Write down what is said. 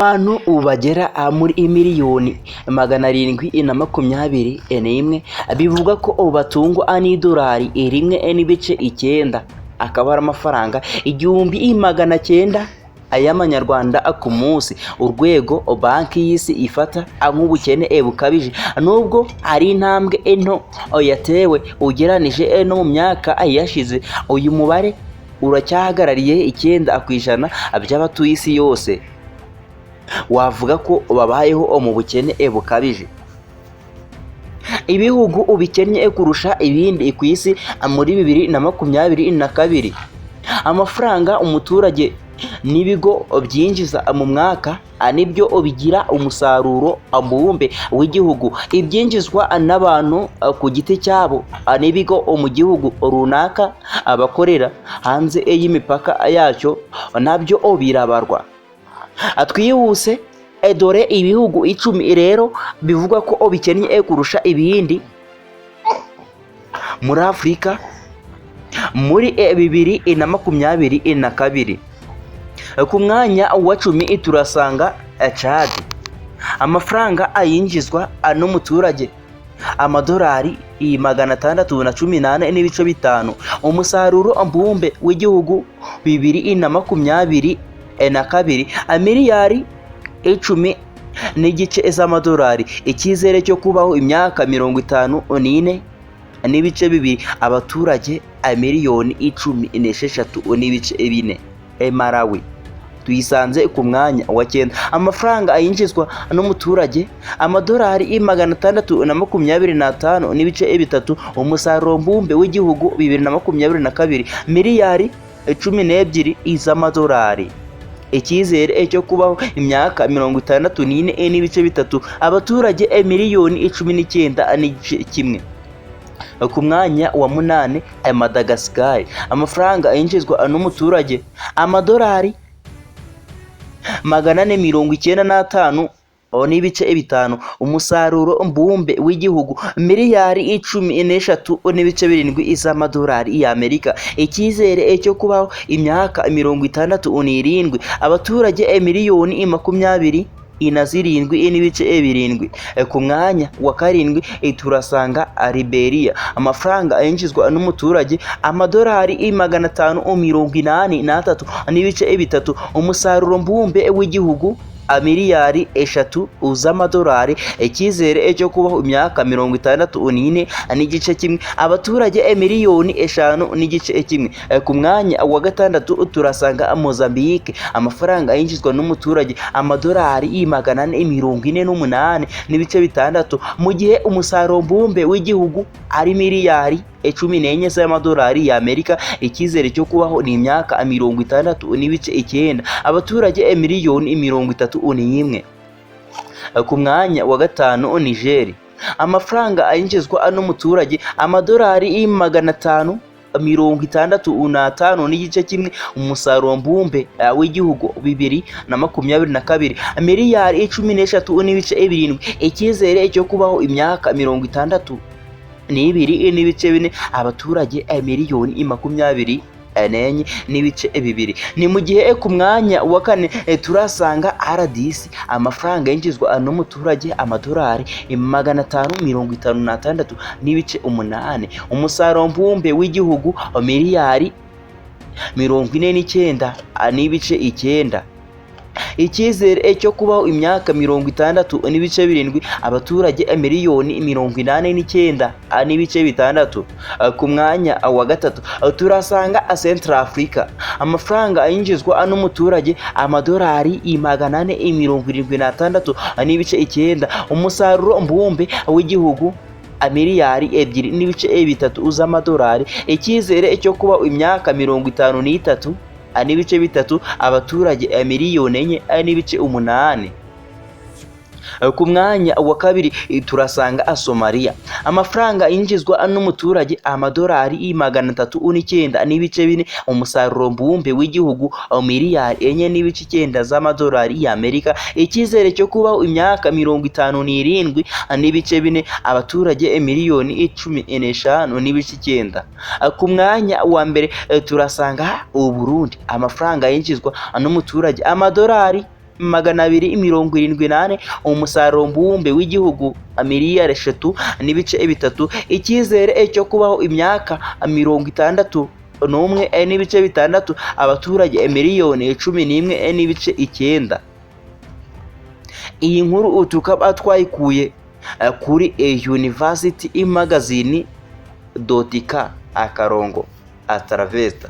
Abantu bagera muri 721,000,000 bivugwa ko batungwa n'idolari 1.9, akaba ari amafaranga 1900 y'amanyarwanda ku munsi, urwego Banki y'Isi ifata nk'ubukene bukabije. Nubwo ari intambwe nto yatewe ugereranije no mu myaka yashize, uyu mubare uracyahagarariye 9% by'abatuye isi yose wavuga ko babayeho mu bukene bukabije. Ibihugu bikennye kurusha ibindi ku isi muri 2022: amafaranga umuturage n'ibigo byinjiza mu mwaka nibyo bigira umusaruro mbumbe w'igihugu. Ibyinjizwa n'abantu ku giti cyabo n'ibigo mu gihugu runaka abakorera hanze y'imipaka yacyo nabyo birabarwa. Twihuse, dore ibihugu 10 rero bivugwa ko bikennye kurusha ibindi muri Afurika muri 2022. Ku mwanya wa 10 turasanga Chad. Amafaranga ayinjizwa n'umuturage, amadolari 614.5. Umusaruro mbumbe w'igihugu 2022, miliyari 10.5 z'amadolari. Icyizere cyo kubaho imyaka 54.2, abaturage 16.4 miliyoni. Malawi tuyisanze ku mwanya wa 9. Amafaranga ayinjizwa n'umuturage, amadolari 625.3. Umusaruro mbumbe w'igihugu 2022, miliyari 12 z'amadolari. Icyizere cyo kubaho imyaka 64.3, abaturage 19.1 miliyoni. Ku mwanya wa 8, Madagascar. Amafaranga yinjizwa n'umuturage, amadolari 495.5. Umusaruro mbumbe w'igihugu, miliyari 13.7 z'amadolari y'Amerika. Icyizere cyo kubaho imyaka 67, abaturage 27.7 miliyoni. Ku mwanya wa 7 turasanga Liberia. Amafaranga yinjizwa n'umuturage, amadolari 583.3. Umusaruro mbumbe w'igihugu, miliyari 3 z'amadolari. Icyizere cyo kubaho imyaka 64.1, abaturage 5.5 miliyoni. Ku mwanya wa 6 turasanga Mozambique. Amafaranga yinjizwa n'umuturage, amadolari 448.6, mu gihe umusaruro mbumbe w'igihugu ari miliyari 14 z'amadolari y'Amerika. Icyizere cyo kubaho ni imyaka 60.9, abaturage 31 miliyoni. Ku mwanya wa 5, Niger. Amafaranga yinjizwa n'umuturage, amadolari 565.1. Umusaruro mbumbe w'igihugu 2022, miliyari 13.7. Icyizere cyo kubaho imyaka 62.4, abaturage 24.2 miliyoni. Ni mu gihe ku mwanya wa 4 turasanga RDC. Amafaranga yinjizwa n'umuturage, amadolari 556.8. Umusaruro mbumbe w'igihugu, miliyari 49.9. Icyizere cyo kubaho imyaka 60.7, abaturage 89.6 miliyoni. Ku mwanya wa 3 turasanga Central Africa. Amafaranga yinjizwa n'umuturage, amadolari 476.9. Umusaruro mbumbe w'igihugu, miliyari 2.3 z'amadolari. Icyizere cyo kuba imyaka 53.3, abaturage 4.8 miliyoni. Ku mwanya wa 2 turasanga Somalia. Amafaranga yinjizwa n'umuturage, amadolari 309.4. Umusaruro mbumbe w'igihugu, miliyari 4.9 z'amadolari y'Amerika. Icyizere cyo kubaho imyaka 57.4, abaturage 15.9 miliyoni. Ku mwanya wa 1 turasanga Uburundi. Amafaranga yinjizwa n'umuturage, amadolari 274, umusaruro mbumbe w'igihugu miliyari 3.3, icyizere cyo kubaho imyaka 61.6, abaturage miliyoni 11.9. Iyi nkuru tukaba twayikuye kuri University Magazine dot k akarongo ataravesta.